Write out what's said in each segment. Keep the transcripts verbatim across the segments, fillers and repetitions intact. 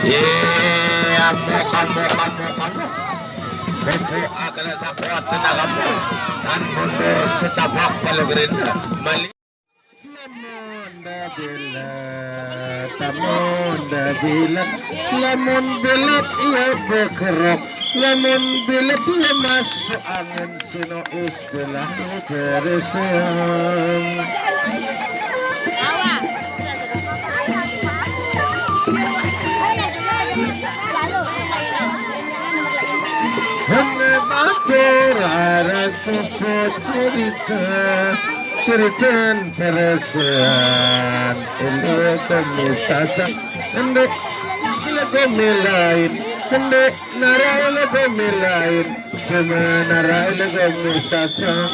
Iya, muka, muka, muka, muka. Buku akan sakuat tenaga mu. Tan mundur setapak palegerin. Mali. Lamun da bilet, lamun da bilet, lamun bilet iya bekerok, lamun bilet iya masuk angin, sino istilah keresehan. Hene batur arah suku cerita, cerita keresehan. Ini kami sasak, ini lagu lain, ini narai lagu lain, cuma narai lagu sasak.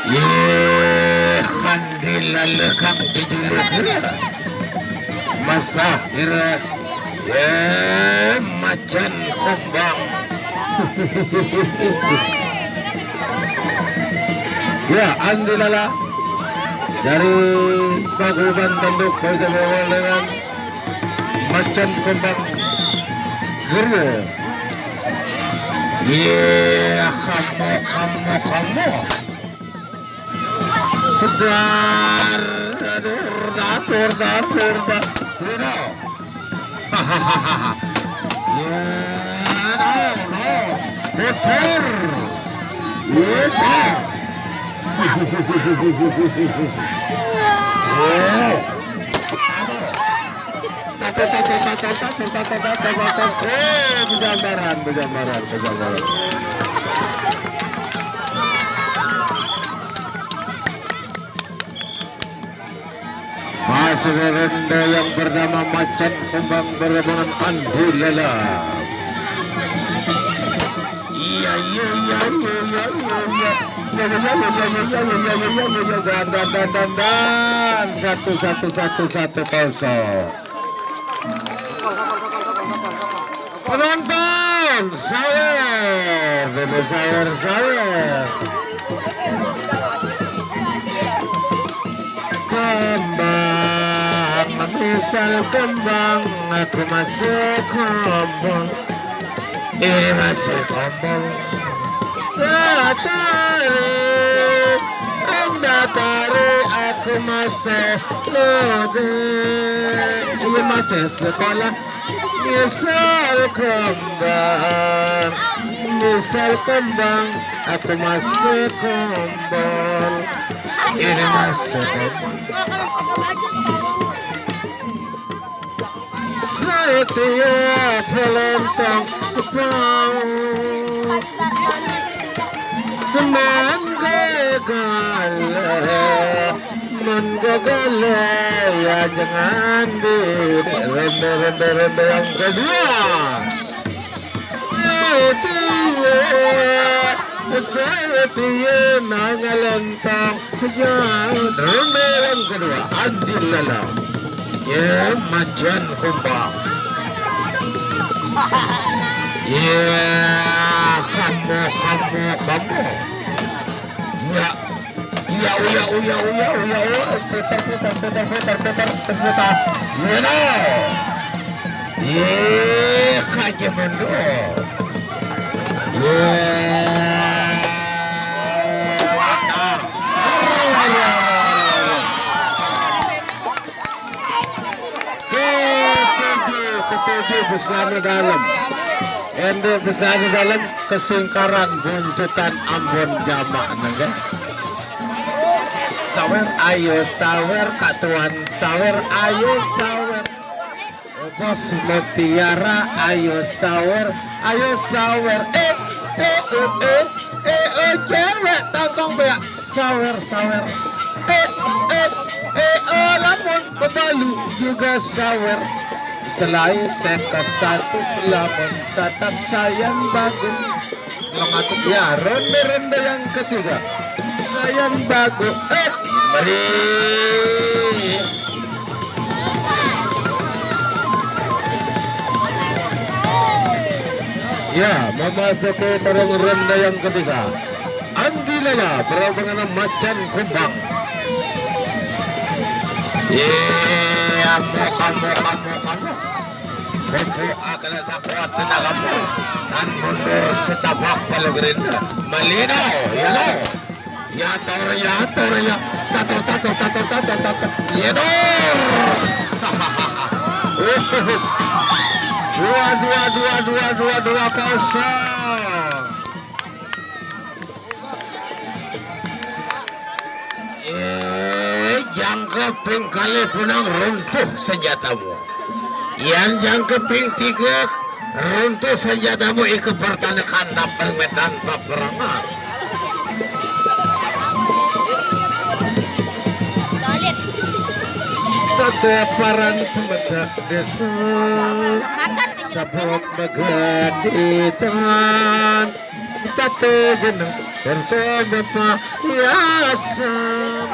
Ye, kan dilalekang di dulu kira. Masa kira. Ye, macan kumbang. Ya, Andi Lala dari Paguyuban Tanduk, Kota Bawal dengan macan kumbang guru. Ye, kamu, kamu, kamu. Dar, dar, dar, dar, dar, dar. Hahaha. Ya, no, no. Putar. Putar. Oh. Eh, berjambaran, berjambaran, berjambaran. Masuk renda yang bernama Macan Kumbang berombongan Andi Lala. Iya, iya, iya, iya, iya, iya, iya. Iya, iya, iya, iya, iya, iya, iya, iya, iya, iya, iya, dan, dan, dan, dan, dan. Satu, satu, satu, satu kosong. Penonton, sawer, dede sawer, sawer. Kembang, misal kembang, aku masih kembang. Ini masih kembang. Datari, datari, aku masih muda. Ini masih sekolah. Misal kembang, misal kembang, aku masih kembang. Ini masih kembang. Setia kelentang kepau. Teman gagal, teman gagal, ya jangan di ronde, ronde, ronde yang kedua. Setia, setia nangalentang. Hujan, ronde yang kedua, Andi Lala. Ya, macan kumbang. Ya, kamu, kamu, kamu. Ya, ya, uya, uya, uya, uya, uya. Putar, putar, putar, putar, putar, putar. Ya, no. Ye, kaje mundur. Ye. Setuju, setuju, besarnya dalam. Ende besarnya dalam kesingkaran buntutan Ambon jamak nengah. Sawer, ayo sawer, Kak Tuan sawer, ayo sawer. Bos Mutiara, ayo sawer, ayo sawer. Eh, eh, eh, eh, eh, eh, cewek tangkong beak. Sawer, sawer. Eh, eh, eh, eh, lamun bebalu juga sawer. Selain sekat satu, lamun tatap sayang bagus. Selamat ya, ronde-ronde yang ketiga. Yang bagus. Eh, mari. Ya, memasuki tarung ronde yang ketiga. Andi Lala berombongan macan kumbang. Iya, muka, muka, muka, muka. Kuku akan sakuat tenagamu. Dan mundur setapak pala gerinda. Malino, ya lo. Ya tor, ya tor, ya. Tato, tato, tato, tato, tato. Ya tor. Dua, dua, dua, dua, dua, dua, kosong. Eh, jangka ping kali punang runtuh senjatamu. Yan jangka ping tiga runtuh senjatamu, ika pertanda kandap permedan peperangan. Tata paran semedak desa. Sabuk begaditan. Satu jeneng, satu bapa, ya, asam.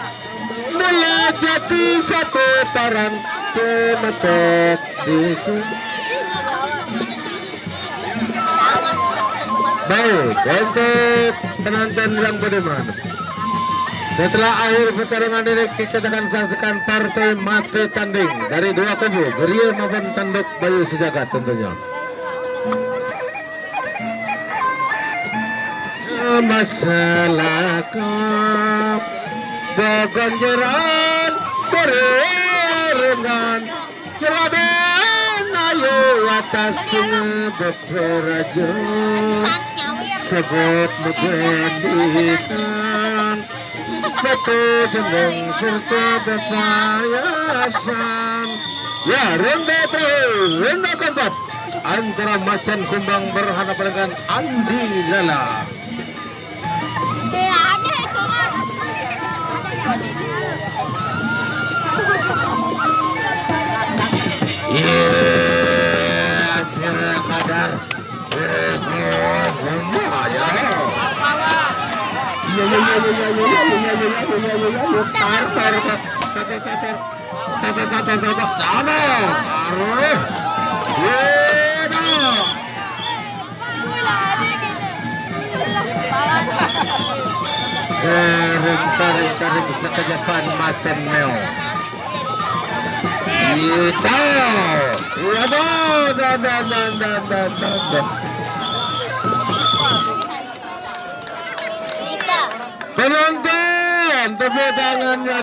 Mula jati satu parang, pemetok di sini. Baik, untuk penonton yang budiman, setelah akhir pertarungan ini, kita akan saksikan partai mati tanding dari dua kubu, Geria maupun Tanduk Bayu Sejagat tentunya. Masyarakat begonjeran beriringan, jeradan ayu atas sungai beperaja, sebut begendikan, satu jeneng serta bepayasan. Ya, ronde terakhir, ronde keempat antara Macan Kumbang berhadapan dengan Andi Lala. Iya, kira kadar. Iya, iya, iya, iya, iya. Iya, iya, iya, iya, iya, iya, iya, iya, iya, iya, iya, iya. Tar, tar, tar, tar, tar, tar, tar. Tar, tar, tar, tar, tar, tar. Sana. Aduh. Iya, dah. Kering, kering, kering, sekejap macan neo. Kita. Iya, dah, dah, dah, dah, dah, dah, dah, dah. Penonton, tepuk tangannya.